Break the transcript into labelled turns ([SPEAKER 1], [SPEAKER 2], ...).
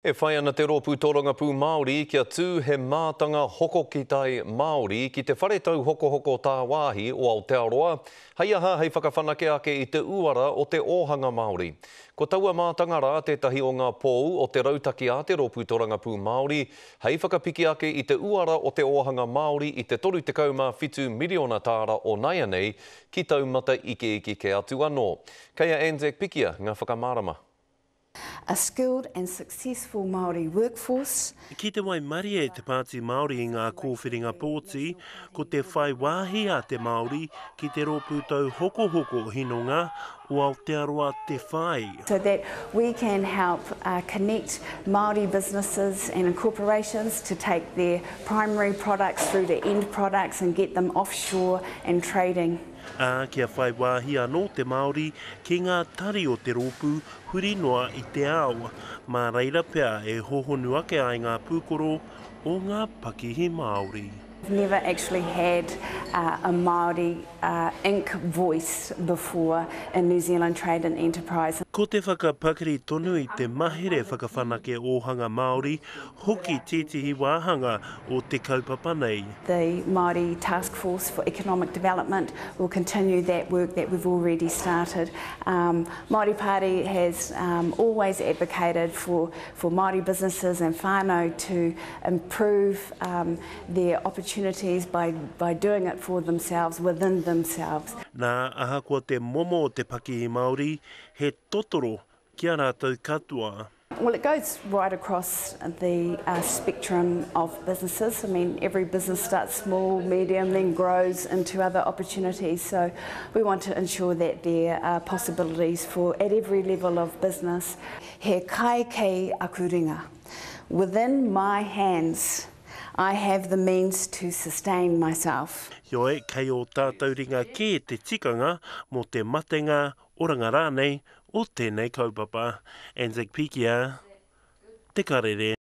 [SPEAKER 1] E whai ana te Rōpū Tōrangapū Māori kia tū he mātanga hoko-ki-tai Māori ki te Whare Tauhokohoko Tāwāhi o Aotearoa, hei aha hei whakawhanake ake i te uara o te ōhanga Māori. Ko taua mātanga rā tētahi o ngā pou o te rautaki a te Rōpū Torangapū Māori hei whakapiki ake i te uara o te ōhanga Māori i te 37 miriona tāra o nāianei ki taumata ikeike kē atu anō. Kei a Anzac Pikia ngā whakamārama.
[SPEAKER 2] A skilled and successful Māori workforce.
[SPEAKER 3] Ki te waimarie te Pāti Māori i ngā kōwhiringa pōti, ko te whai wāhi a te Māori ki te Rōpū Tauhokohoko Hinonga o Aotearoa te whai.
[SPEAKER 2] So that we can help connect Māori businesses and corporations to take their primary products through to end products and get them offshore and trading.
[SPEAKER 3] Ā, kia whai wāhi anō te Māori ki ngā tari o te rōpū huri noa i te ao, mā reira pea e hōhonu ake ai ngā pūkoro o ngā pakihi Māori.
[SPEAKER 2] We've never actually had a Māori Inc voice before in New Zealand Trade and Enterprise.
[SPEAKER 3] Ko te whakapakari tonu i te mahere whakawhanake ōhanga Māori hoki tētehi wāhanga o te kaupapa nei.
[SPEAKER 2] The Māori Taskforce for Economic Development will continue that work that we've already started. Um, Māori Party has um, always advocated for, for Māori businesses and whānau to improve um, their opportunities by, by doing it for themselves, within themselves.
[SPEAKER 3] Nā, ahakoa te momo o te pakihi Māori, he totoro ki a rātou katoa.
[SPEAKER 2] Well, it goes right across the uh, spectrum of businesses. I mean, every business starts small, medium, then grows into other opportunities. So we want to ensure that there are possibilities for at every level of business. He kai kei aku ringa. Within my hands, I have the means to sustain myself.
[SPEAKER 3] Heoi, kei ō tātou ringa kē te tikanga mō te matenga oranga rānei o tēnei kaupapa. Anzac Pikia, Te Karere.